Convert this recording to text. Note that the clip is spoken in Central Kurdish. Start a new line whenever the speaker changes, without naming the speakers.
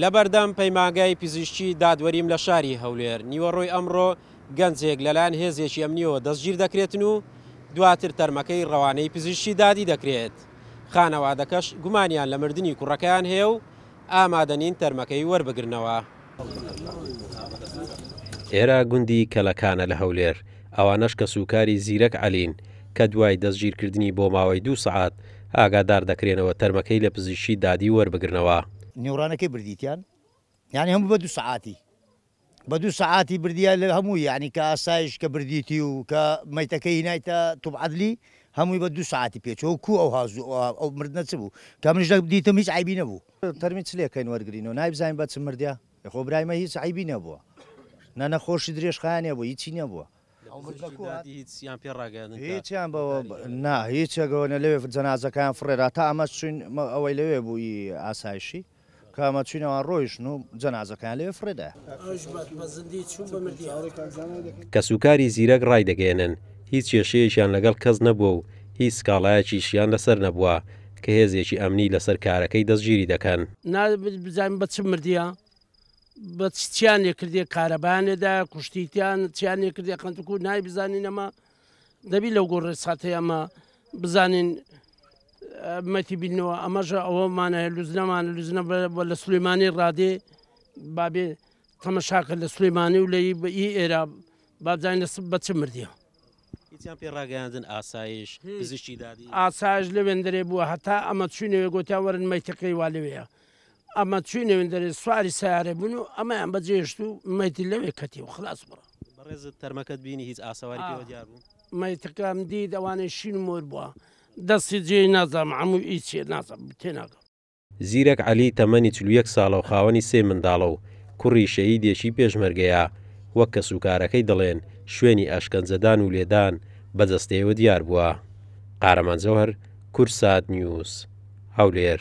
لەبەردەم پەیمانگای پزیشکی دادوەریم لە شاری هەولێر، نیوەڕۆی ئەمڕۆ گەنجێک لەلایەن هێزێکی ئەمنییەوە دەستگیر دەکرێتن و دواتر تەرمەکەی ڕەوانەی پزیشکی دادی دەکرێت. خانەوادەکەش گومانیان لە مردنی کوڕەکەیان هەیە و ئامادەنین تەرمەکەی وەربگرنەوە. ئێرە گوندی کەلەکانە لە هەولێر، ئەوانەش کەسوکاری زیرەک عەلین کە دوای دەستگیرکردنی بۆ ماوەی دوو سەعات ئاگادار دەکرێنەوە تەرمەکەی لە پزیشکی دادی وەربگرنەوە.
نیوڕانەکەی بردیتیان یانی هەموو بە دوو سەعاتی بە دوو سەعاتی بردیە لە هەمووی یانی کە ئاسایش کە بردیتی و کە مەیتەکەی هینایتە توب عەدلی هەمووی بە دوو سەعاتی پێچوو ئەو کوو ئەو هازوو ئەو مردنە چ بوو کە منیش دیتم هیچ عەیبی نەبوو. تەرمی چ لێکەین وەرگرینەوە نایبزانین بە چ مردیە خۆ برایمە هیچ عەیبی نەبووە نە نەخۆشی درێژخایەنێ بوو هیچی نەبووە.
هیچیان پێ ڕاگەیاندن کە
هیچیان بەوە نا هیچێکەوە نە لەوێ جەنازەکەیان فڕێرا تا ئەمە چوین ئەوەی لەوێ بوو ئی ئاسایشی کە ئەمە چوین ئەوان ڕۆیشتن و جەنازەکەیان لەوێ فڕێدا.
کەسوکاری زیرەک ڕایدەگەیەنن، هیچ کێشەیەکیان لەگەڵ کەس نەبووە و هیچ سکاڵایەکیشیان لەسەر نەبووە کە هێزێکی ئەمنی لەسەر کارەکەی دەستگیری دەکەن.
نا بزانین بە چ مردیە بە چ چیان لێ کردیە کارەبایان لێ دایە کوشتیتیان چیان لێ کردیە قەنتکو نای بزانین ئەمە دەبی لەو گۆڕێ ساتەی ئەمە بزانین مەتی بینەوە ئەمەژە ئەوەمانە لوزنەمان لوزنە بە لە سلێمانی ڕادێ بابێ تەمەشاکە لە سلێمانی و لە ئی ئێرە بابزانین لە بە چ مردیە.
هیچیان پێ ڕاگەیاندن ئاسایش پزیشکی دادی؟
ئاسایش لەوێندەرێ بووە هەتا ئەمە چوینەوێ گۆتیان وەرن مەیتەکەی وا لەوێیە ئەمە چوینەوێندەرێ سواری سەیارە بوون و ئەمەیان بەجێهێشت و مەیتی لەوێ کەتی و خلاس بڕا.
بەڕێزت تەرمەکەت بینی هیچ ئاسەواری پێوە دیار بوو؟
مەیتەکەم دیت ئەوانەی شین و مۆر بووە دەستی جێی نازانم عەموو ئی چیە نازانم تێناگەم.
زیرەک عەلی تەمەنی 41 ساڵە و خاوەنی سێ منداڵە و کوڕی شەهیدێکی پێشمەرگەیە، وەک کەسوکارەکەی دەڵێن شوێنی ئەشکەنجەدان و لێدان بە جەستەیەوە دیار بووە. قارەمان جەوهەر، کوردسات نیوز، هەولێر.